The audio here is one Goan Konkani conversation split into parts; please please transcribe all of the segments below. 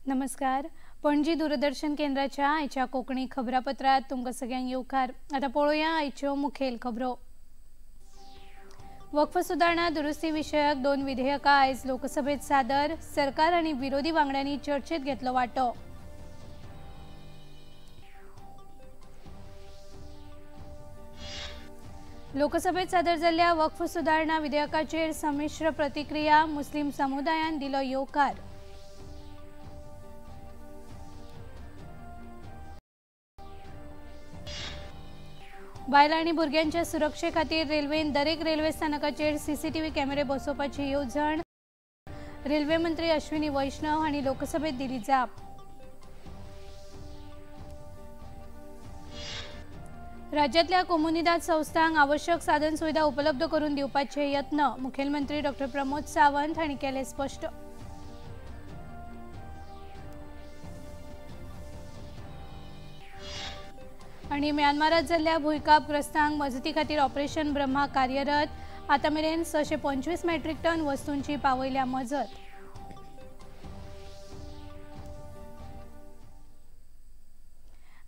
नमस्कार, पणजी दूरदर्शन केंद्राच्या आयच्या कोंकणी खबरापत्रात तुमकां सगळ्यांक येवकार। आतां पळोवया आयच्यो मुखेल खबरो। वक्फ सुदारणा दुरुस्ती विशयक दोन विधेयकां आयज लोकसभेत सादर, सरकार आनी विरोधी वांगड्यांनी चर्चेत घेतलो वांटो। लोकसभेत सादर जाल्ल्या वक्फ सुदारणा विधेयकाचेर संमिश्र प्रतिक्रिया, मुस्लिम समुदायान दिलो येवकार। बायलां आनी भुरग्यांच्या सुरक्षे खातीर रेल्वेन दरेक रेल्वे स्थानकाचेर सीसीटीव्ही कॅमेरे बसोवपाची येवजण, रेल्वे मंत्री अश्विनी वैष्णव हांणी लोकसभेत दिली जाप। राज्यातल्या कोमुनिदाद संस्थांक आवश्यक साधन सुविधा उपलब्ध करून दिवपाचे यत्न, मुखेलमंत्री डॉ प्रमोद सावंत हांणी केले स्पश्ट। आनी म्यानमारात जाल्ल्या भुंयकांपग्रस्तांक मजती खातीर ऑपरेशन ब्रह्मा कार्यरत, आतां मेरेन 625 मेट्रीक टन वस्तूंची पावयल्या मजत।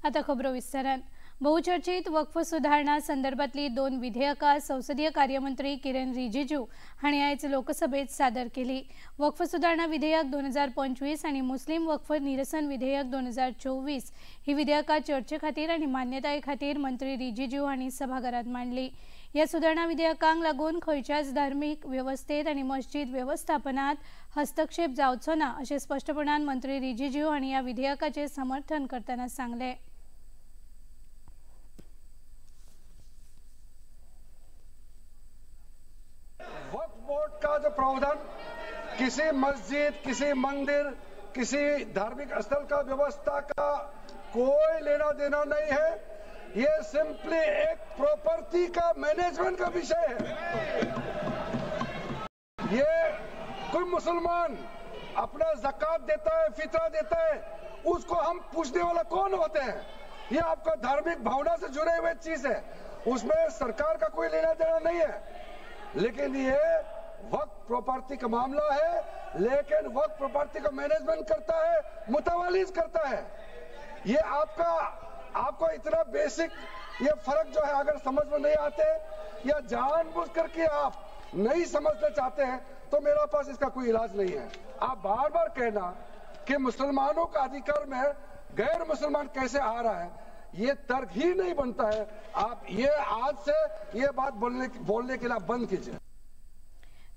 आतां खबरो विस्तारान। बहुचर्चित वक्फ सुधारणा संदर्भातली दोन विधेयकां संसदीय कार्यमंत्री किरण रिजिजू हांणी आयज लोकसभेत सादर केली। वक्फ सुधारणा विधेयक 2025 आनी मुस्लिम वक्फ निरसन विधेयक 2024 ही विधेयकां चर्चे खातीर आनी मान्यताये खातीर मंत्री रिजिजू हांणी सभाघरांत मांडली। ह्या सुधारणा विधेयकांक लागून खंयच्याच धार्मीक वेवस्थेत आनी मस्जिद वेवस्थापनात हस्तक्षेप जावचो ना अशें स्पश्टपणान मंत्री रिजिजू हांणी ह्या विधेयकाचें समर्थन करतना सांगलें। बोर्ड का जो प्रावधान किसी मस्जिद, किसी मंदिर, किसी धार्मिक स्थल का व्यवस्था का कोई लेना देना नहीं है। ये सिंपली एक प्रॉपर्टी का मैनेजमेंट का विषय है। ये कोई मुसलमान अपना ज़कात देता है, फितरा देता है, उसको हम पूछने वाला कौन होते हैं? ये आपका धार्मिक भावना से जुड़े हुए चीज है, उसमें सरकार का कोई लेना देना नहीं है। लेकिन ये वक्फ प्रॉपर्टी का मामला है, लेकिन वक्फ प्रॉपर्टी का मैनेजमेंट करता है, मुतवालिज करता है। ये आपका आपको इतना बेसिक ये फर्क जो है अगर समझ में नहीं आते या जानबूझ करके आप नहीं समझना चाहते हैं तो मेरा पास इसका कोई इलाज नहीं है। आप बार बार कहना कि मुसलमानों का अधिकार में गैर मुसलमान कैसे आ रहा है, ये तर्क ही नहीं बनता है। आप ये आज से ये बात बोलने के लिए आप बंद कीजिए।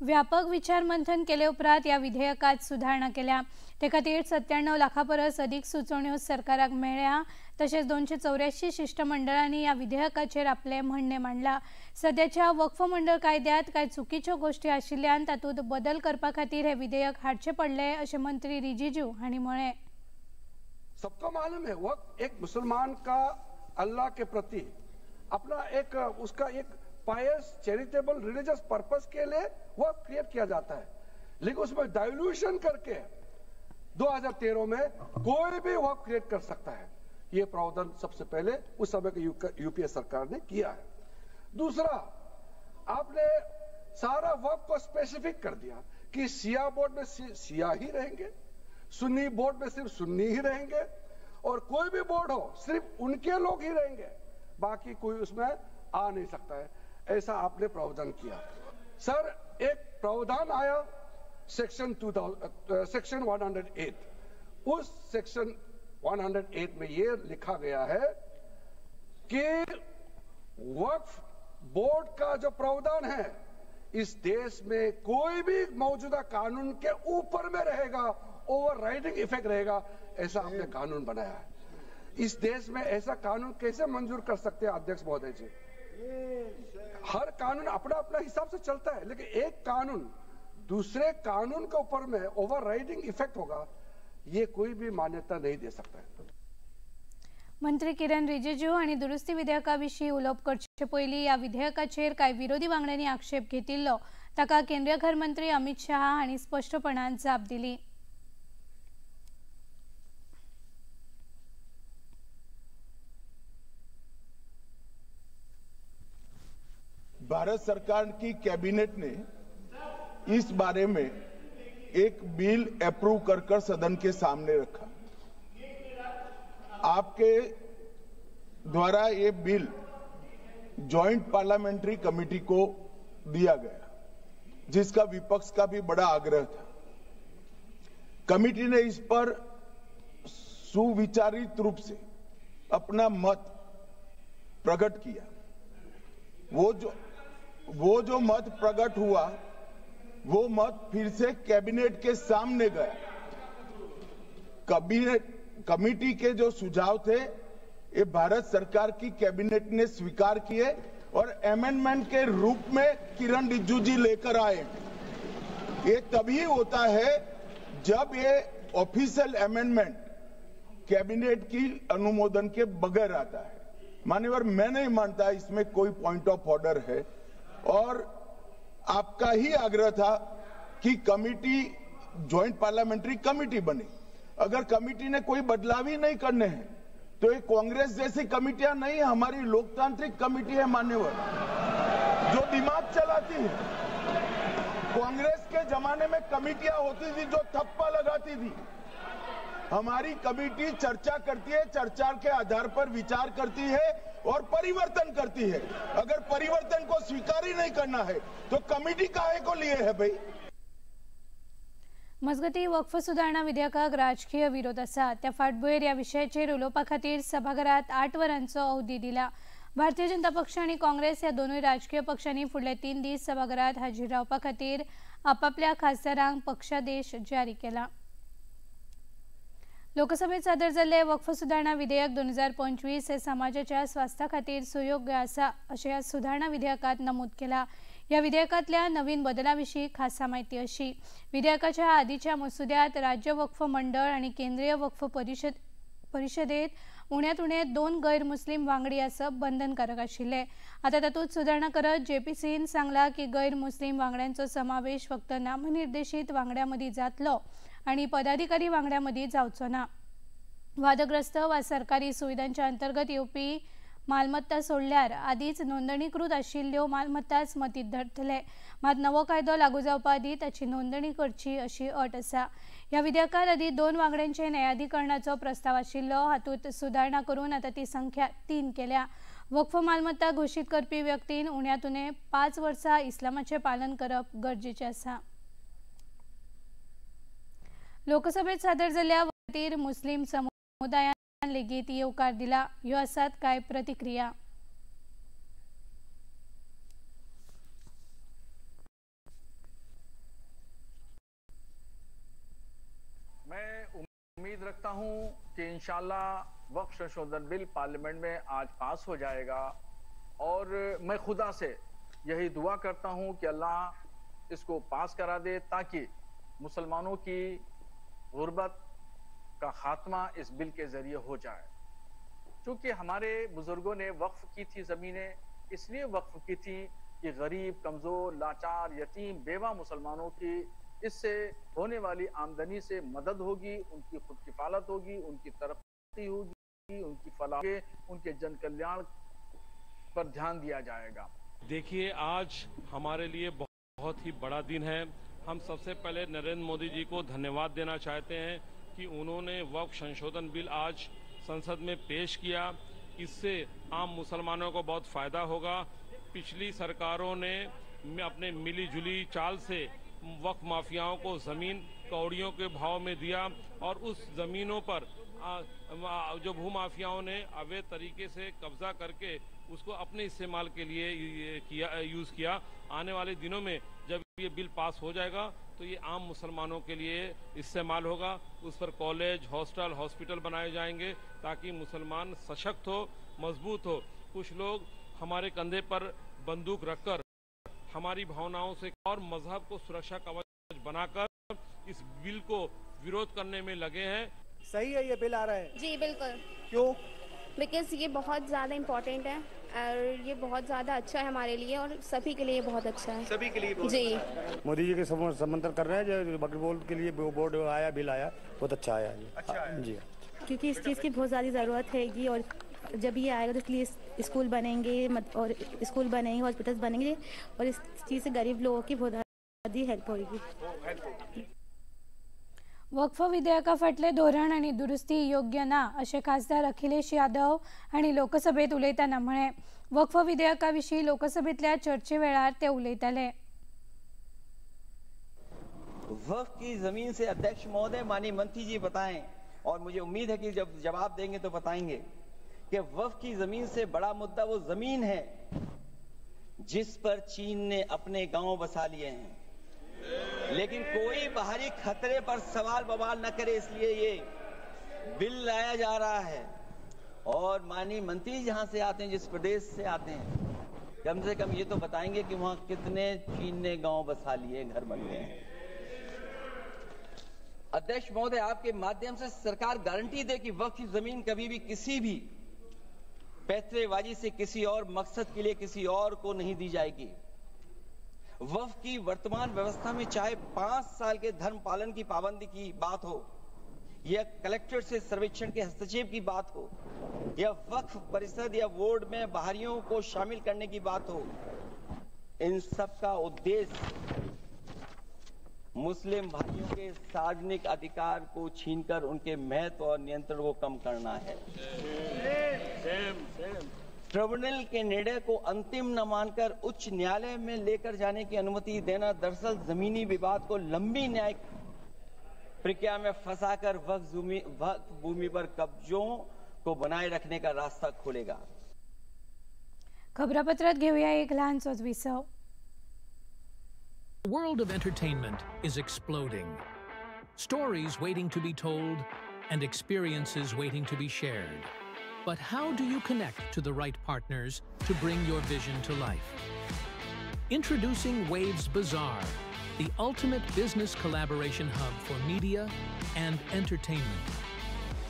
व्यापक विचार मंथन केले उपरांत ह्या विधेयकात सुधारणा केल्या। ते खातीर 97 लाखां परस अदीक सुचोवण्यो सरकाराक मेळ्ळ्या। तशेंच 284 शिष्टमंडळांनी ह्या विधेयकाचेर आपलें म्हणणें मांडलां। सद्याच्या वक्फ मंडळ कायद्यांत कांय चुकीच्यो गोश्टी आशिल्ल्यान तातूंत बदल करपा खातीर हें विधेयक हाडचें पडलें अशें मंत्री रिजिजू हांणी म्हळें। सबको मालूम है वक्फ एक मुसलमान का अल्लाह के प्रति अपना एक उसका एक पायस चैरिटेबल रिलीजियस पर्पस के लिए वक्फ क्रिएट किया जाता है, लेकिन उसमें डाइल्यूशन करके 2013 में कोई भी वक्फ क्रिएट कर सकता है। ये प्रावधान सबसे पहले उस समय के यूपीए सरकार ने किया है। दूसरा, आपने सारा वक्फ को स्पेसिफिक कर दिया कि शिया बोर्ड में शिया ही रहेंगे, सुन्नी बोर्ड में सिर्फ सुन्नी ही रहेंगे, और कोई भी बोर्ड हो सिर्फ उनके लोग ही रहेंगे, बाकी कोई उसमें आ नहीं सकता है। ऐसा आपने प्रावधान किया। सर, एक प्रावधान आया सेक्शन 108। उस सेक्शन 108 में यह लिखा गया है कि वक्फ बोर्ड का जो प्रावधान है इस देश में कोई भी मौजूदा कानून के ऊपर में रहेगा, ओवर राइडिंग इफेक्ट रहेगा। ऐसा आपने कानून बनाया है। इस देश में ऐसा कानून कैसे मंजूर कर सकते हैं अध्यक्ष महोदय जी? हर कानून अपना अपना हिसाब से चलता है, लेकिन एक कानून दूसरे कानून के ऊपर में ओवर राइडिंग इफेक्ट होगा, ये कोई भी मान्यता नहीं दे सकता है। मंत्री किरण रिजिजू हांणी दुरुस्ती विधेयका विशीं उलोवप करचे पयलीं ह्या विधेयकाचेर कांय विरोधी वांगड्यांनी आक्षेप घेतिल्लो, ताका केंद्रीय घर मंत्री अमित शाह हांणी स्पश्टपणान जाप दिली। भारत सरकार की कैबिनेट ने इस बारे में एक बिल अप्रूव कर कर सदन के सामने रखा। आपके द्वारा ये बिल जॉइंट पार्लियामेंट्री कमेटी को दिया गया, जिसका विपक्ष का भी बड़ा आग्रह था। कमेटी ने इस पर सुविचारित रूप से अपना मत प्रकट किया। वो जो मत प्रकट हुआ, वो मत फिर से कैबिनेट के सामने गया। कमेटी के जो सुझाव थे ये भारत सरकार की कैबिनेट ने स्वीकार किए और अमेंडमेंट के रूप में किरण रिजिजू जी लेकर आए। ये तभी होता है जब ये ऑफिशियल अमेंडमेंट कैबिनेट की अनुमोदन के बगैर आता है। मान्यवर, मैं नहीं मानता इसमें कोई पॉइंट ऑफ ऑर्डर है और आपका ही आग्रह था कि कमेटी, जॉइंट पार्लियामेंट्री कमेटी बने। अगर कमेटी ने कोई बदलाव ही नहीं करने हैं तो ये कांग्रेस जैसी कमेटियां नहीं, हमारी लोकतांत्रिक कमेटी है मान्यवर, जो दिमाग चलाती है। कांग्रेस के जमाने में कमेटियां होती थी जो थप्पा लगाती थी। हमारी कमेटी चर्चा करती है, चर्चा के आधार पर विचार करती है और परिवर्तन करती है। अगर परिवर्तन को स्वीकार ही नहीं करना है तो कमेटी काहे को लिए है भाई। मजगती वक्फ सुधारणा विधेयकाक राजकीय विरोध आसा। त्या फाटभुंयेर ह्या विशयाचेर उलोवपा खातीर सभाघरात 8 वरांचो अवधी दिला। भारतीय जनता पक्ष आनी काँग्रेस ह्या दोनूय राजकीय पक्षांनी फुडले 3 दीस सभाघरात हाजीर रावपा खातीर आपापल्या खासदारांक पक्षादेश जारी केला। लोकसभेत सादर जाल्ले वक्फ सुधारणा विधेयक 2025 हे समाजाच्या स्वास्थ्या खातीर सुयोग्य आसा अशें ह्या सुधारणा विधेयकात नमूद केला। ह्या विधेयकांतल्या नवीन बदला विशीं खासा म्हायती अशी। विधेयकाच्या आदीच्या मसुद्यांत राज्य वक्फ मंडळ आनी केंद्रीय वक्फ परिशदेत उण्यात उणे 2 गैर मुस्लीम वांगडी आसप बंधनकारक आशिल्ले। आतां तातूंत सुदारणा करत जेपीसीन सांगला की गैर मुस्लीम वांगड्यांचो समावेश फक्त नामनिर्देशीत वांगड्यां मदीं जातलो आनी पदाधिकारी वांगड्यां मदीं जावचो ना। वादग्रस्त वा सरकारी सुविधांच्या अंतर्गत येवपी मालमत्ता सोडल्यार आदीच नोंदणीकृत आशिल्ल्यो मालमत्ताच मतींत धरतले। मात नवो कायदो लागू जावपा आदीं ताची नोंदणी करची अशी अट आसा। ह्या विधेयकात आदीं 2 वांगड्यांचे न्यायाधिकरणाचो प्रस्ताव आशिल्लो। हातूंत सुदारणा करून आतां ती संख्या 3 केल्या। वक्फ मालमत्ता घोशीत करपी व्यक्तीन उण्यांत उणें 5 वर्सां इस्लामाचें पालन करप गरजेचें आसा। लोकसभेत सादर जाल्ल्या खातीर मुस्लीम समुदायान लेगीत येवकार दिला। ह्यो आसात कांय प्रतिक्रिया। मैं उम्मीद रखता हूं कि इंशाअल्लाह वक्फ संशोधन बिल पार्लियामेंट में आज पास हो जाएगा और मैं खुदा से यही दुआ करता हूं कि अल्लाह इसको पास करा दे ताकि मुसलमानों की गुर्बत का खात्मा इस बिल के जरिए हो जाए। क्योंकि हमारे बुजुर्गों ने वक्फ की थी ज़मीनें, इसलिए वक्फ की थी कि गरीब, कमज़ोर, लाचार, यतीम, बेवा मुसलमानों की इससे होने वाली आमदनी से मदद होगी, उनकी खुद किफ़ालत होगी, उनकी तरक्की होगी, उनकी फलाह, उनके जन कल्याण पर ध्यान दिया जाएगा। देखिए, आज हमारे लिए बहुत ही बड़ा दिन है। हम सबसे पहले नरेंद्र मोदी जी को धन्यवाद देना चाहते हैं कि उन्होंने वक्फ संशोधन बिल आज संसद में पेश किया। इससे आम मुसलमानों को बहुत फ़ायदा होगा। पिछली सरकारों ने अपने मिली जुली चाल से वक्फ माफियाओं को ज़मीन कौड़ियों के भाव में दिया और उस ज़मीनों पर जो भू माफियाओं ने अवैध तरीके से कब्जा करके उसको अपने इस्तेमाल के लिए यूज़ किया। आने वाले दिनों में जब ये बिल पास हो जाएगा तो ये आम मुसलमानों के लिए इस्तेमाल होगा। उस पर कॉलेज, हॉस्टल, हॉस्पिटल बनाए जाएंगे ताकि मुसलमान सशक्त हो, मजबूत हो। कुछ लोग हमारे कंधे पर बंदूक रखकर हमारी भावनाओं से और मजहब को सुरक्षा कवच बनाकर इस बिल को विरोध करने में लगे हैं। सही है, ये बिल आ रहा है। जी बिल्कुल। क्यों? Because ये बहुत ज़्यादा इम्पोर्टेंट है और ये बहुत ज़्यादा अच्छा है हमारे लिए और सभी के लिए बहुत अच्छा है। सभी के लिए जी। मोदी जी के समर्थन कर रहे हैं। जो वक्फ बोर्ड के लिए बोर्ड आया, बिल आया, बहुत अच्छा आया। अच्छा आया। जी, क्योंकि इस चीज़ की बहुत ज़्यादा ज़रूरत हैगी और जब ये आएगा तो इसलिए स्कूल बनेंगे और स्कूल बनेंगे, हॉस्पिटल्स बनेंगे और इस चीज़ से गरीब लोगों की बहुत ज़्यादा हेल्प होगी। वक्फ विधेयका फाटले धोरण आनी दुरुस्ती योग्य ना अशें खासदार अखिलेश यादव हांणी लोकसभेत उलयतना म्हळें. वक्फ विधेयका विशीं लोकसभेंतल्या चर्चे वेळार ते उलयताले. वक्फ की जमीन से अध्यक्ष महोदय माननीय मंत्री जी बताएं, और मुझे उम्मीद है कि जब जवाब देंगे तो बताएंगे कि वक्फ की जमीन से बड़ा मुद्दा वो जमीन है जिस पर चीन ने अपने गांव बसा लिए हैं, लेकिन कोई बाहरी खतरे पर सवाल बवाल न करे इसलिए ये बिल लाया जा रहा है। और माननीय मंत्री जहां से आते हैं, जिस प्रदेश से आते हैं, कम से कम ये तो बताएंगे कि वहां कितने चीन ने गांव बसा लिए, घर बन गए हैं। अध्यक्ष महोदय, आपके माध्यम से सरकार गारंटी दे कि वक्फ की जमीन कभी भी किसी भी पैतरेबाजी से किसी और मकसद के लिए किसी और को नहीं दी जाएगी। वक्फ की वर्तमान व्यवस्था में चाहे 5 साल के धर्म पालन की पाबंदी की बात हो, या कलेक्टर से सर्वेक्षण के हस्तक्षेप की बात हो, या वक्फ परिषद या बोर्ड में बाहरियों को शामिल करने की बात हो, इन सब का उद्देश्य मुस्लिम भाइयों के सार्वजनिक अधिकार को छीनकर उनके महत्व और नियंत्रण को कम करना है। ट्रिब्यूनल के निर्णय को अंतिम न मानकर उच्च न्यायालय में लेकर जाने की अनुमति देना दरअसल जमीनी विवाद को लंबी न्यायिक प्रक्रिया में फंसाकर वक्फ भूमि पर कब्जों को बनाए रखने का रास्ता खोलेगा। खबरापत्रात घेऊया एक लहानसोच विसव. The world of entertainment is exploding. Stories waiting to be told and experiences waiting to be shared. But how do you connect to the right partners to bring your vision to life? Introducing Waves Bazaar, the ultimate business collaboration hub for media and entertainment,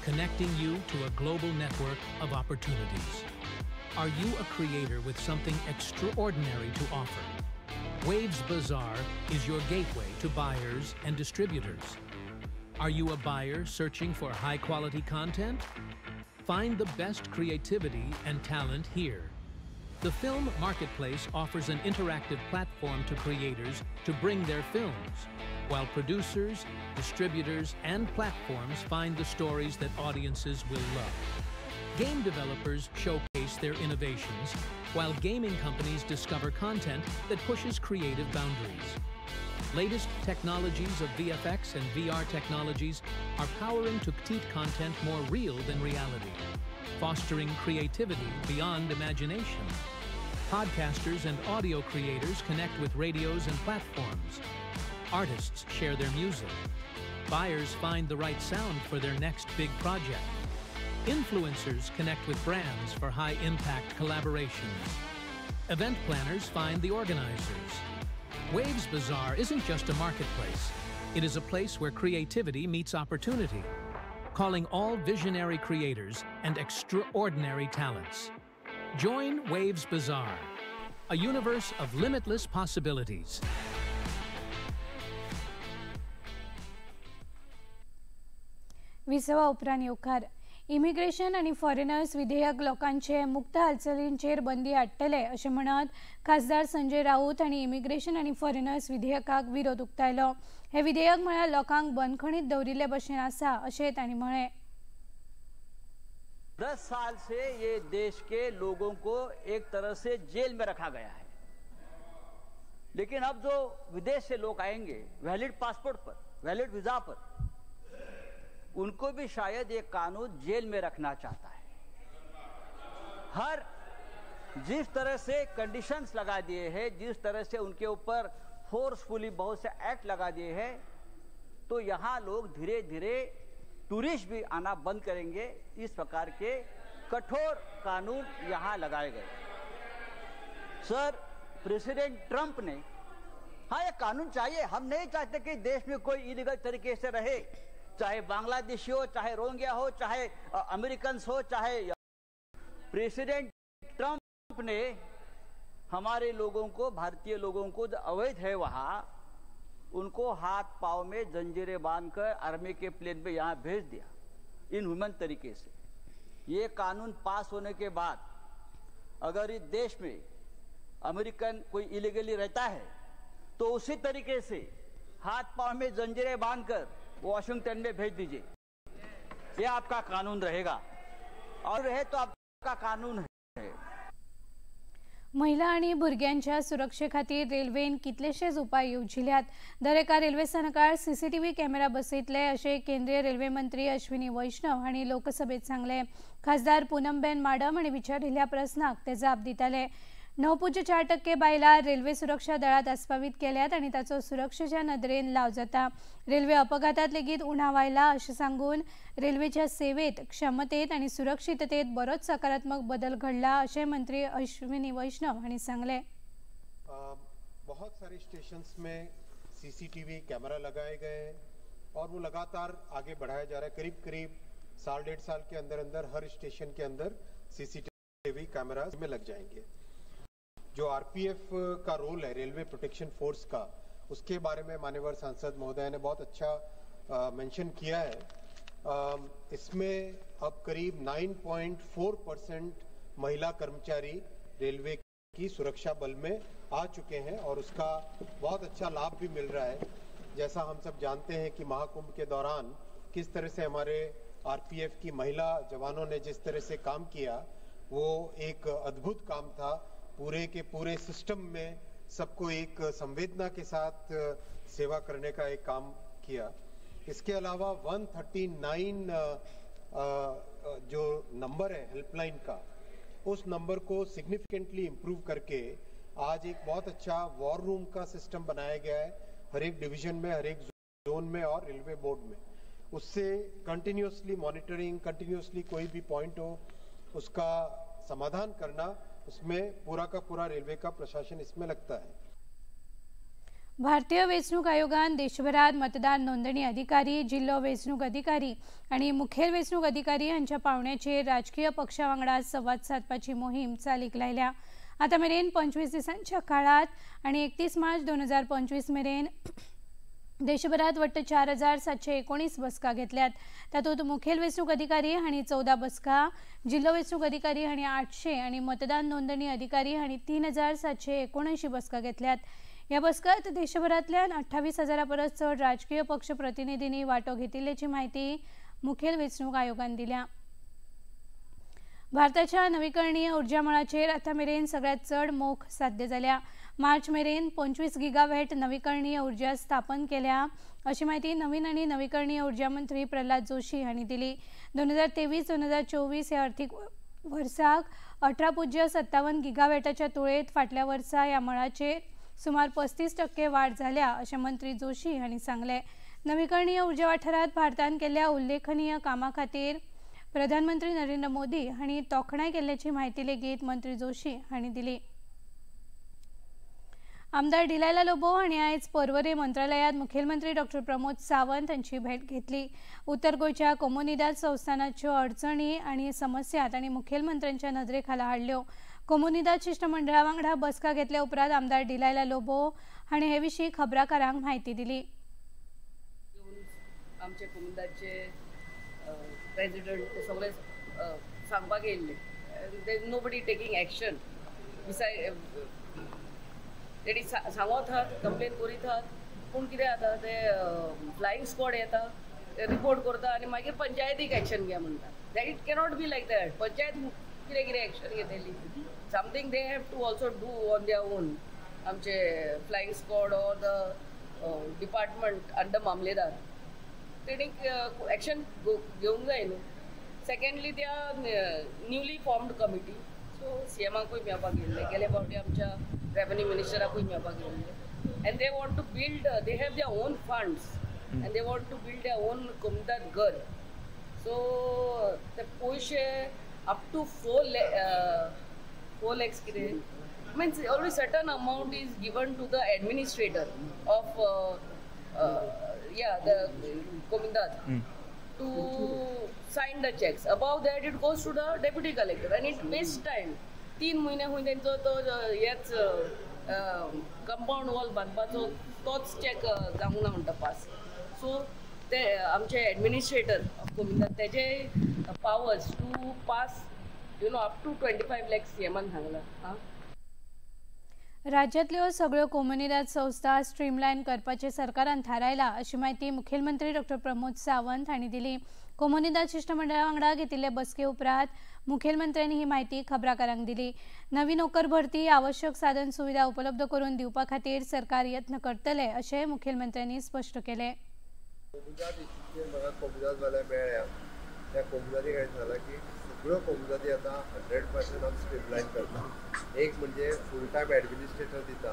connecting you to a global network of opportunities. Are you a creator with something extraordinary to offer? Waves Bazaar is your gateway to buyers and distributors. Are you a buyer searching for high-quality content? Find the best creativity and talent here. The Film Marketplace offers an interactive platform to creators to bring their films, while producers, distributors, and platforms find the stories that audiences will love. Game developers showcase their innovations, while gaming companies discover content that pushes creative boundaries. Latest technologies of VFX and VR technologies are powering to create content more real than reality, fostering creativity beyond imagination. Podcasters and audio creators connect with radios and platforms. Artists share their music. Buyers find the right sound for their next big project. Influencers connect with brands for high-impact collaborations. Event planners find the organizers. Waves Bazaar isn't just a marketplace. It is a place where creativity meets opportunity, calling all visionary creators and extraordinary talents. Join Waves Bazaar, a universe of limitless possibilities. विसवा उपरांत येवकार. इमिग्रेशन आनी फॉरेनर्स विधेयक लोकांचे मुक्त हालचालींचेर बंदी हाडटले अशें म्हणत खासदार संजय राऊत हांणी इमिग्रेशन आनी फॉरेनर्स विधेयकाक विरोध उक्तायलो. हे विधेयक म्हळ्यार लोकांक बंदखणीत दवरिल्ले भशेन आसा अशें तांणी म्हळें. 10 साल से ये देश के लोगों को एक तरह से जेल में रखा गया है, लेकिन अब जो विदेश से लोग आएंगे वैलिड पासपोर्ट पर, वैलिड वीजा पर, उनको भी शायद ये कानून जेल में रखना चाहता है। हर जिस तरह से कंडीशंस लगा दिए हैं, जिस तरह से उनके ऊपर फोर्सफुली बहुत से एक्ट लगा दिए हैं, तो यहाँ लोग धीरे धीरे टूरिस्ट भी आना बंद करेंगे। इस प्रकार के कठोर कानून यहाँ लगाए गए। सर, प्रेसिडेंट ट्रंप ने, हाँ ये कानून चाहिए, हम नहीं चाहते कि देश में कोई इलीगल तरीके से रहे, चाहे बांग्लादेशी हो, चाहे रोहिंग्या हो, चाहे अमेरिकन हो, चाहे प्रेसिडेंट ट्रंप ने हमारे लोगों को, भारतीय लोगों को जो अवैध है वहाँ, उनको हाथ पांव में जंजीरें बांधकर आर्मी के प्लेन पे यहाँ भेज दिया इनह्यूमन तरीके से। ये कानून पास होने के बाद अगर इस देश में अमेरिकन कोई इलीगली रहता है तो उसी तरीके से हाथ पांव में जंजीरें बांधकर वॉशिंगटन में भेज दीजिए, ये आपका कानून रहेगा और रहे तो आपका कानून है। महिला आणि भुरग्यांच्या सुरक्षे खातीर रेल्वेन कितलेशेच उपाय येवजिल्यात। दर एका रेल्वे स्थानकार सीसीटीव्ही कॅमेरा बसयतले अशें केंद्रीय रेल्वे मंत्री अश्विनी वैष्णव हांणी लोकसभेत सांगलें। खासदार पूनमबेन माडम हांणी विचारिल्ल्या प्रस्नाक ते जाप दिताले। 9.4% बायलां रेल्वे सुरक्षा दळांत आस्पावीत केल्यात आनी ताचो सुरक्षेच्या नदरेन लाव जाता। रेल्वे अपघातात लेगीत उणाव आयला अशें सांगून रेल्वेच्या सेवेत, क्षमतेत आनी सुरक्षिततेत बरोच सकारात्मक बदल घडला अशें मंत्री अश्विनी वैष्णव हांणी सांगलें। बहुत सारे स्टेशंस में सीसीटीवी कैमरा लगाए गए हैं और वो लगातार आगे बढ़ाया जा रहा है। करीब करीब साल 1.5 साल के अंदर अंदर हर स्टेशन के अंदर सीसीटीवी कैमरा में लग जाएंगे। जो आरपीएफ का रोल है, रेलवे प्रोटेक्शन फोर्स का, उसके बारे में मान्यवर सांसद महोदय ने बहुत अच्छा मेंशन किया है। इसमें अब करीब 9.4% महिला कर्मचारी रेलवे की सुरक्षा बल में आ चुके हैं और उसका बहुत अच्छा लाभ भी मिल रहा है। जैसा हम सब जानते हैं कि महाकुंभ के दौरान किस तरह से हमारे आरपीएफ की महिला जवानों ने जिस तरह से काम किया, वो एक अद्भुत काम था। पूरे के पूरे सिस्टम में सबको एक संवेदना के साथ सेवा करने का एक काम किया। इसके अलावा 139 जो नंबर है हेल्पलाइन का, उस नंबर को सिग्निफिकेंटली इम्प्रूव करके आज एक बहुत अच्छा वॉर रूम का सिस्टम बनाया गया है हर एक डिवीजन में, हर एक जोन में और रेलवे बोर्ड में। उससे कंटिन्यूसली मॉनिटरिंग, कंटिन्यूसली कोई भी पॉइंट हो उसका समाधान करना, उसमें पूरा का पूरा रेलवे का प्रशासन इसमें लगता है। भारतीय वेंचणूक आयोगान देशभरात मतदान नोंदणी अधिकारी, जिल्लो वेंचणूक अधिकारी आणि मुखेल वेंचणूक अधिकारी हांच्या पावण्याचेर राजकीय पक्षा वांगडा संवाद सादपाची मोहीम चालीक लायल्या। आतां मेरेन 25 दिसांच्या काळात आणि 31 मार्च 2025 मेरेन देशभरात वट्ट 4719 बसका घेतल्यात। तातूंत मुखेल वेंचणूक अधिकारी हांणी 14 बसका, जिल्लो वेंचणूक अधिकारी हांणी 800 आनी मतदान नोंदणी अधिकारी हांणी 3779 बसका घेतल्यात। ह्या बसकात देशभरांतल्यान 28,000 परस चड राजकीय पक्ष प्रतिनिधींनी वांटो घेतिल्ल्याची म्हायती मुखेल वेंचणूक आयोगान दिल्या। भारताच्या नवीकरणीय ऊर्जा मळाचेर आतां मेरेन सगळ्यांत चड मोख साध्य जाल्या। मार्च मेरेन 25 गिगावॅट नवीकरणीय ऊर्जा स्थापन केल्या अशी म्हायती नवीन आनी नवीकरणीय ऊर्जा मंत्री प्रल्हाद जोशी हांणी दिली। 2023-2024 ह्या अर्थीक वर्साक 18.57 गिगावॅटाच्या तुळेत फाटल्या वर्सा ह्या मळाचेर सुमार 35% वाड जाल्या अशें मंत्री जोशी हांणी सांगलें। नवीकरणीय ऊर्जा वाठारांत भारतान केल्ल्या उल्लेखनीय कामा खातीर प्रधानमंत्री नरेंद्र मोदी हांणी तोखणाय केल्ल्याची म्हायती लेगीत मंत्री जोशी हांणी दिली। आमदार डिलायला लोबो हांणी आयज पर्वरे मंत्रालयांत मुखेलमंत्री डॉक्टर प्रमोद सावंत हांची भेट घेतली। उत्तर गोंयच्या कोमुनिदाद संस्थानाच्यो अडचणी आनी समस्या तांणी मुखेलमंत्र्यांच्या नदरे खाला हाडल्यो। कोमुनिदाद शिष्टमंडळा वांगडा बसका घेतल्या उपरांत आमदार डिलायला लोबो हांणी हे विशीं खबराकारांक म्हायती दिली। आमचे कोमुनिदादचे प्रेसिडेंट ते सगळे सांगपाक येयल्ले, there is nobody taking action beside तेणी सांगत आहात, कंप्लेन करीत आहात, पूण कितें जाता ते फ्लायिंग स्क्वॉड येता, ते रिपोर्ट करता आनी मागीर पंचायतीक एक्शन घे म्हणटा। That it cannot be like that. Panchayat कितें कितें एक्शन घेतली, something they have to also do on their own. आमचे flying squad or the department under mamlatdar तेणी एक्शन घेवंक जाय न्हू। सेकेंडली त्या न्यूली फॉर्म्ड कमिटी, सो सीएमाकूय मेळपाक गेल्ले, गेले फावटी आमच्या रेवेन्यू मिनिस्टराकूय मेळपाक गेल्ले, and they want to build, they have their own funds and they want to build their own Comunidade घर। सो ते पयशे अप टू 4 lakhs कितें means always certain amount is given to the administrator of the Comunidade to sign the cheques. Above that it goes to the deputy collector and it waste time. 3 म्हयने खंय तेंचो तो हेच कंपावंड वॉल बांदपाचो तोच चॅक जावंक ना म्हणटा पास। सो ते आमचे एडमिनिस्ट्रेटर ऑफ कोमुनिदाद तेजे powers to pass you know up to 25 lakhs सीएमान सांगलां। राज्यांतल्यो सगळ्यो कोमुनिदाद संस्था स्ट्रीमलायन करपाचें सरकारान थारायलां अशी म्हायती मुखेलमंत्री डॉक्टर प्रमोद सावंत हांणी दिली. कोमुनिदाद शिश्टमंडळा वांगडा घेतिल्ले बसके उपरांत मुखेलमंत्र्यांनी ही म्हायती खबराकारांक दिली. नवी नोकर भरती, आवश्यक साधन सुविधा उपलब्ध करून दिवपा खातीर सरकार यत्न करतले अशें मुखेलमंत्र्यांनी स्पश्ट केलें. सगळ्यो कोमुनिदादी आतां 100% आमी स्ट्रीमलायन करता. एक म्हणजे फूल टायम एडमिनिस्ट्रेटर दिता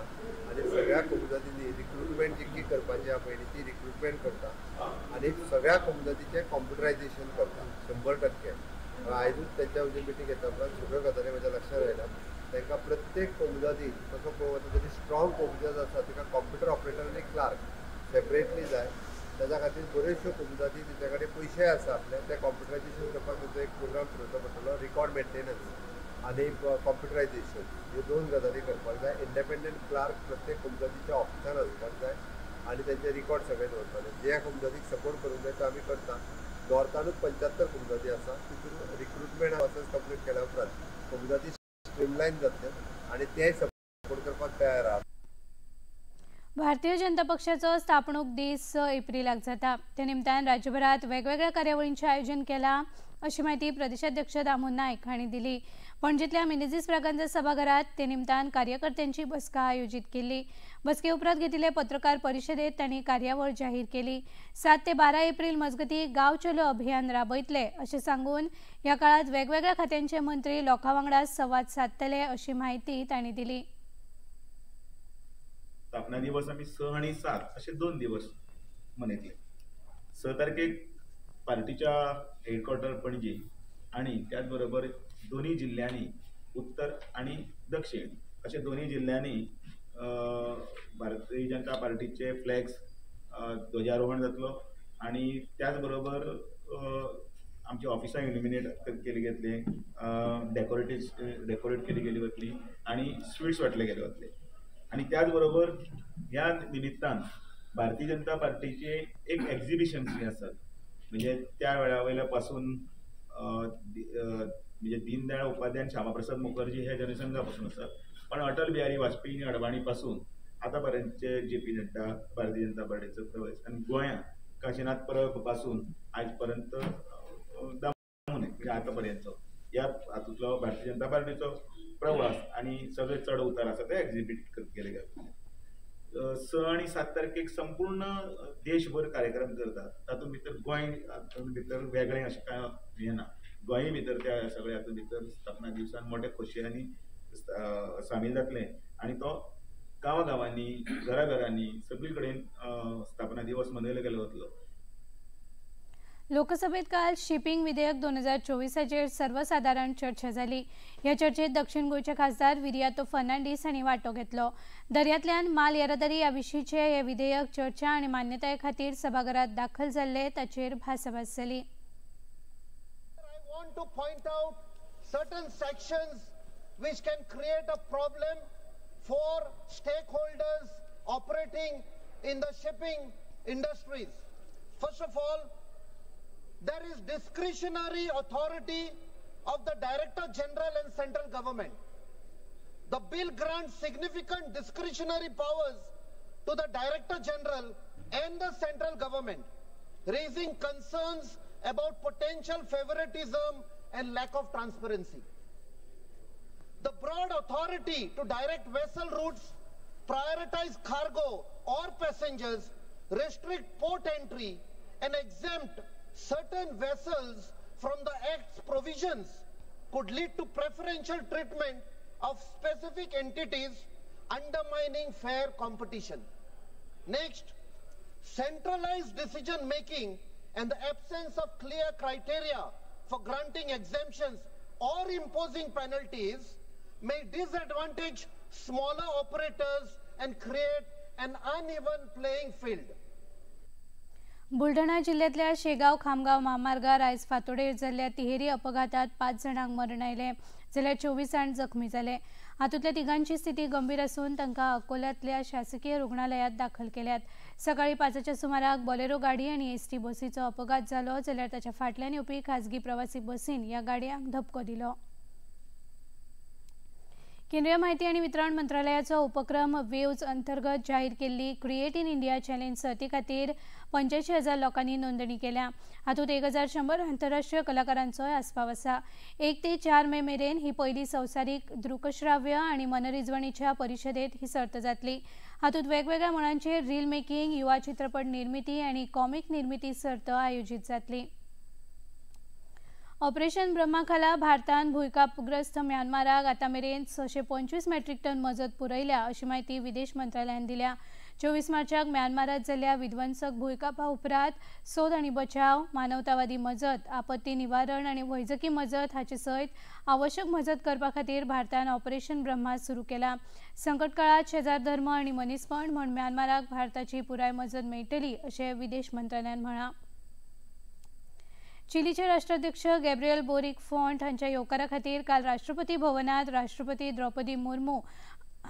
आनी सगळ्या कोमुनिदादींनी रिक्रुटमेंट जितकी करपाची आहा पयलीं ती रिक्रुटमेंट करता आनी सगळ्या कोमुनिदादीचें कॉम्प्युटरायजेशन करता 100%. आयजूच तेंच्या म्हणजे मिटींग घेता उपरांत सगळ्यो गजाली म्हज्या लक्षात आयल्या. तांकां प्रत्येक कोमुनिदादी तसो पळोवंक वता तरी स्ट्रॉंग कोमुनिदाद आसा ताका कॉम्प्युटर ऑपरेटर आनी क्लार्क सेपरेटली जाय. ताच्या खातीर बऱ्योचश्यो कोमुनिदादी तेंच्या कडेन पयशे आसा आपले ते कॉम्प्युटरायजेशन करपाक तांचो एक प्रोग्राम थरोवचो पडटलो. रिकॉर्ड मेंटेनन्स आनी कॉम्प्युटरायजेशन ह्यो दोन गजाली करपाक जाय. इंडिपेंडंट क्लार्क प्रत्येक कोमुनिदादीच्या ऑफिसान आसपाक जाय आनी तेंचे रिकॉर्ड सगळे दवरपाक जाय. ज्या कोमुनिदादीक सपोर्ट करूंक जाय तो आमी करता. नॉर्थानूच 75 कोमुनिदादी आसा, तितून रिक्रुटमेंट प्रोसेस कंप्लीट केल्या उपरांत कोमुनिदादी स्ट्रीमलायन जातले आनी ते सपोर्ट करपाक तयार आहा. भारतीय जनता पक्षाचो स्थापणूक दीस 6 एप्रिलाक जाता. त्या निमतान राज्यभरात वेगवेगळ्या कार्यावळींचें आयोजन केलां अशी म्हायती प्रदेशाध्यक्ष दामू नायक हांणी दिली. पणजेंतल्या मिनेझीस ब्रागांझा सभाघरात ते निमतान कार्यकर्त्यांची बसका आयोजीत केली. बसके उपरांत घेतिल्ले पत्रकार परिशदेत तांणी कार्यावळ जाहीर केली. 7 ते 12 एप्रिल मजगती गांव चलो अभियान राबयतले अशें सांगून ह्या काळात वेगवेगळ्या खात्यांचे मंत्री लोकां वांगडा संवाद सादतले अशी म्हायती तांणी दिली. स्थापना दिवस आमी 6 आनी 7 अशे 2 दिवस मनयतले. 6 तारखेक पार्टीच्या हेडक्वॉर्टर पणजी आनी त्याच बरोबर दोन्ही जिल्ल्यांनी उत्तर आनी दक्षिण अशे दोन्ही जिल्ल्यांनी भारतीय जनता पार्टीचे फ्लॅग्स ध्वजारोहण जातलो आनी त्याच बरोबर आमची ऑफिसां इल्युमिनेट केली घेतली, डेकोरेट केली गेली वतली आनी स्वीट्स वांटले गेले वतले. आनी त्याच बरोबर ह्या निमित्तान भारतीय जनता पार्टीचे एक एक्झिबिशन आसात, म्हणजे त्या वेळा वयल्या पासून म्हणजे दीनदयाळ उपाध्याय श्यामाप्रसाद मुखर्जी हे जनसंघा पासून आसात, पण अटल बिहारी वाजपेयी आनी अडवाणी पासून आतां पर्यंतचे जे पी नड्डा भारतीय जनता पार्टीचो प्रवेश आनी गोंयांत काशीनाथ परब पासून आयज पर्यंत दामू नायक म्हणजे आतां पर्यंतचो ह्या हातूंतलो भारतीय जनता पार्टीचो प्रवास आनी सगळे चड उतार आसा ते एक्झिबीट केले गेले. 6 आनी 7 तारखेक संपूर्ण देशभर कार्यक्रम करतात, तातूंत भितर गोंय हातूंत भितर वेगळें अशें कांय हें ना. गोंय भितर त्या सगळ्या हातूंत भितर स्थापना दिवसान मोठे खोशयेन सामील जातले आनी तो गांवागांवांनी घराघरांनी सगळी कडेन स्थापना दिवस मनयलो गेलो वतलो. लोकसभेत काल शिपिंग विधेयक 2024 सर्वसाधारण चर्चा जाली. ह्या चर्चेत दक्षिण गोंयचे खासदार विरियातो फर्नांडीस हांणी वांटो घेतलो. दर्यांतल्यान माल येरादारी ह्या विशींचे हे विधेयक चर्चा आनी मान्यताये खातीर सभाघरात दाखल जाल्ले ताचेर भासाभास जाली. I want to point out certain sections which can create a problem for stakeholders operating in the shipping industries. First of all, there is discretionary authority of the Director General and central government. The bill grants significant discretionary powers to the Director General and the central government, raising concerns about potential favoritism and lack of transparency. The broad authority to direct vessel routes, prioritize cargo or passengers, restrict port entry, and exempt certain vessels from the Act's provisions could lead to preferential treatment of specific entities, undermining fair competition. Next, centralized decision making and the absence of clear criteria for granting exemptions or imposing penalties may disadvantage smaller operators and create an uneven playing field. Buldhana जिल्ह्यातल्या शेगाव खामगाव महामार्गार आयज फातोडेर जाल्ल्या तिहेरी अपघातात 5 जाणांक मरण आयलें जाल्यार 24 जाण जखमी जाले. हातूंतल्या तिगांची स्थिती गंभीर आसून तांकां अकोल्यातल्या शासकीय रुग्णालयात दाखल केल्यात. सकाळी 5च्या सुमाराक बोलेरो गाडी आनी एसटी बसीचो अपघात जालो जाल्यार ताच्या फाटल्यान येवपी खाजगी प्रवासी बसीन ह्या गाडयांक धपको दिलो. केंद्रीय माहिती आनी वितरण मंत्रालयाचो उपक्रम वेव्ज अंतर्गत जाहीर केल्ली क्रिएट इन इंडिया चॅलेंज सर्ती खातीर 85,000 लोकांनी नोंदणी केल्या. हातूंत 1,100 आंतरराष्ट्रीय कलाकारांचोय आस्पाव आसा. 1 ते 4 मे मेरेन ही पयली संवसारीक दृकश्राव्य आनी मनरिजवणीच्या परिशदेत ही सर्त जातली. हातूंत वेगवेगळ्या मळांचेर रील मेकिंग, युवा चित्रपट निर्मिती आनी कॉमिक निर्मिती सर्त आयोजीत जातली. ऑपरेशन ब्रह्मा खाला भारतान भूंयकांपग्रस्त म्यानमाराक आतां मेरेन 625 मेट्रीक टन मजत पुरयल्या अशी म्हायती विदेश मंत्रालयान दिल्या. 24 मार्चाक म्यानमारात जाल्ल्या विध्वंसक भूंयकांपा उपरांत सोद आनी बचाव, मानवतावादी मजत, आपत्ती निवारण आनी वैजकी मजत हाचे सयत आवश्यक मजत करपा खातीर भारतान ऑपरेशन ब्रह्मा सुरू केला. संकट काळात शेजार धर्म आनी मनीसपण म्हूण म्यानमाराक भारताची पुराय मजत मेळटली अशें विदेश मंत्रालयान म्हळां. चिलीचे राष्ट्राध्यक्ष गॅब्रियल बोरिक फॉन्ट हांच्या येवकारा खातीर काल राष्ट्रपती भवनात राष्ट्रपती द्रौपदी मुर्मू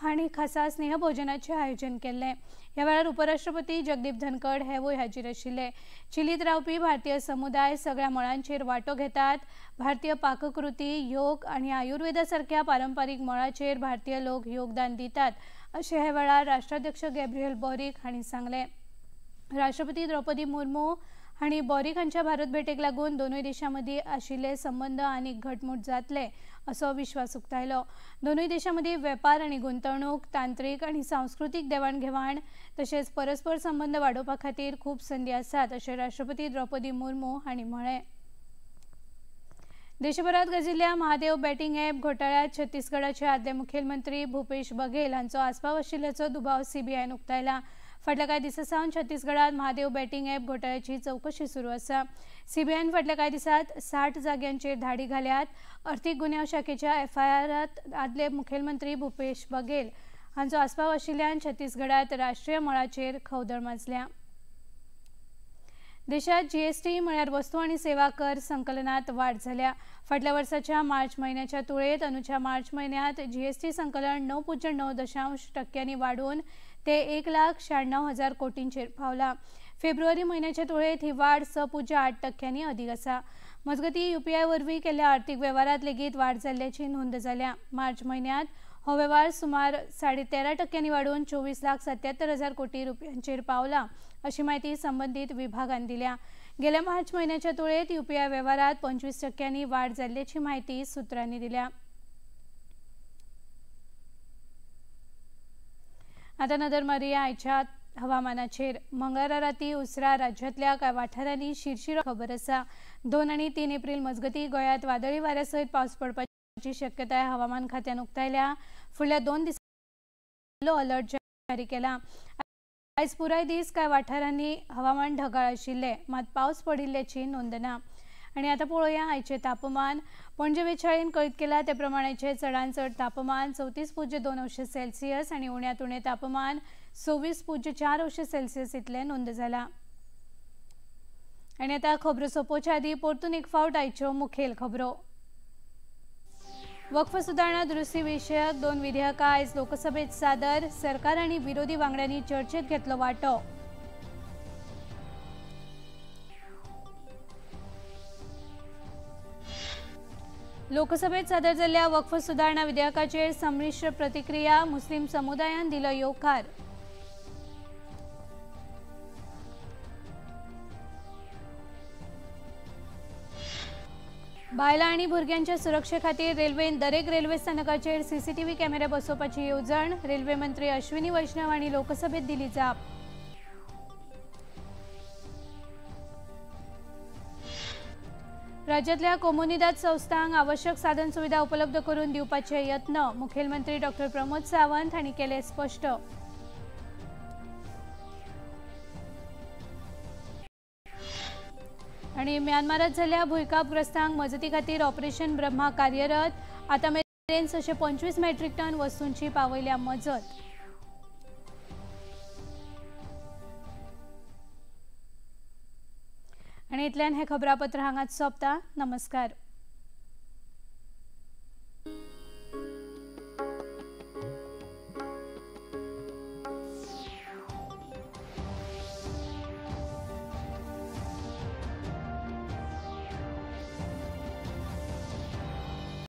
हांणी खासा स्नेहभोजनाचें आयोजन केल्लें. ह्या वेळार उपराष्ट्रपती जगदीप धनखड हेवूय हाजीर आशिल्ले. चिलींत रावपी भारतीय समुदाय सगळ्या मळांचेर वांटो घेतात. भारतीय पाककृती, योग आनी आयुर्वेदा सारक्या पारंपारीक मळाचेर भारतीय लोक योगदान दितात अशें ह्या वेळार राष्ट्राध्यक्ष गॅब्रियल बोरिक हांणी सांगलें. राष्ट्रपती द्रौपदी मुर्मू हांणी बोरिक हांच्या भारत भेटेक लागून दोनूय देशां मदीं आशिल्ले संबंद आनीक घटमूट जातले असो विश्वास उक्तायलो. दोनूय देशां मदीं वेपार आनी गुंतवणूक, तांत्रीक आनी सांस्कृतीक देवाणघेवाण तशेंच परस्पर संबंद वाडोवपा खातीर खूब संदी आसात अशें राष्ट्रपती द्रौपदी मुर्मू हांणी म्हळें. देशभरात गाजिल्ल्या महादेव बॅटिंग ॲप घोटाळ्यात छत्तीसगडाचे आदले मुखेलमंत्री भूपेश बघेल हांचो आस्पाव आशिल्ल्याचो दुबाव सीबीआयन उक्तायला. फाटल्या कांय दिसां सावन छत्तीसगडात महादेव बॅटिंग ॲप घोटाळ्याची चवकशी सुरू आसा. सीबीआयन फाटल्या कांय दिसांत 60 जाग्यांचेर धाडी घाल्यात. अर्थीक गुन्यांव शाखेच्या एफआयआरात आदले मुखेलमंत्री भूपेश बघेल हांचो आस्पाव आशिल्ल्यान छत्तीसगडात राष्ट्रीय मळाचेर खवदळ माजल्या. देशात जीएसटी म्हळ्यार वस्तू आनी सेवा कर संकलनात वाड जाल्या. फाटल्या वर्साच्या मार्च म्हयन्याच्या तुळेत अंदूच्या मार्च म्हयन्यांत जीएसटी संकलन 9.9% वाडून ते 1,96,000 कोटींचेर पावला. फेब्रुवारी म्हयन्याच्या तुळेत ही वाड 6.8% अदीक आसा. मजगतीं यूपीआय वरवीं केल्ल्या आर्थीक वेव्हारांत लेगीत वाड जाल्ल्याची नोंद जाल्या. मार्च म्हयन्यांत हो वेव्हार सुमार 13.5% वाडून 24,77,000 कोटी रुपयांचेर पावला अशी म्हायती संबंदीत विभागान दिल्या. गेल्या मार्च म्हयन्याच्या तुळेत यूपीआय वेव्हारांत 25% वाड जाल्ल्याची म्हायती सुत्रांनी दिल्या. आतां नदर मारुया आयच्या हवामानाचेर. मंगळारा राती उसरा राज्यांतल्या कांय वाठारांनी शिरशिरो खबर आसा. 2 आनी 3 एप्रील मजगतीं गोंयांत वादळी वाऱ्या सयत पावस पडपाची शक्यताय हवामान खात्यान उक्तायल्या. फुडल्या 2 दिसांनी येलो अलर्ट जारी केला. आयज पुराय दीस कांय वाठारांनी हवामान ढगाळ आशिल्लें, मात पावस पडिल्ल्याची नोंद ना. आनी आतां पळोवया आयचें तापमान. पणजे वेधशाळेन कळीत केलां ते प्रमाणाचें चडांत चड तापमान 34.2 अंश सेल्सियस आनी उण्यांत उणें तापमान 26.4 अंश सेल्सियस इतलें नोंद जालां. आनी आतां खबरो सोंपोवच्या आदीं परतून एक फावट आयच्यो मुखेल खबरो. वक्फ सुदारणा दुरुस्ती विशयक 2 विधेयकां आयज लोकसभेत सादर. सरकार आनी विरोधी वांगड्यांनी चर्चेत घेतलो वांटो. लोकसभेत सादर जाल्ल्या वक्फ सुदारणा विधेयकाचेर संमिश्र प्रतिक्रिया. मुस्लीम समुदायान दिलो येवकार. बायलां आनी भुरग्यांच्या सुरक्षे खातीर रेल्वेन दरेक रेल्वे स्थानकाचेर सीसीटीव्ही कॅमेरे बसोवपाची येवजण. रेल्वे मंत्री अश्विनी वैष्णव हांणी लोकसभेत दिली जाप. राज्यातल्या कोमुनिदाद संस्थांक आवश्यक साधन सुविधा उपलब्ध करून दिवपाचे यत्न मुखेलमंत्री डॉक्टर प्रमोद सावंत हांणी केले स्पश्ट. आनी म्यानमारात जाल्ल्या भूंयकांपग्रस्तांक मजती खातीर ऑपरेशन ब्रह्मा कार्यरत. आतां मेरेन 625 मेट्रीक टन वस्तूंची पावयल्या मजत. आनी इतल्यान हें खबरापत्र हांगाच सोंपता. नमस्कार.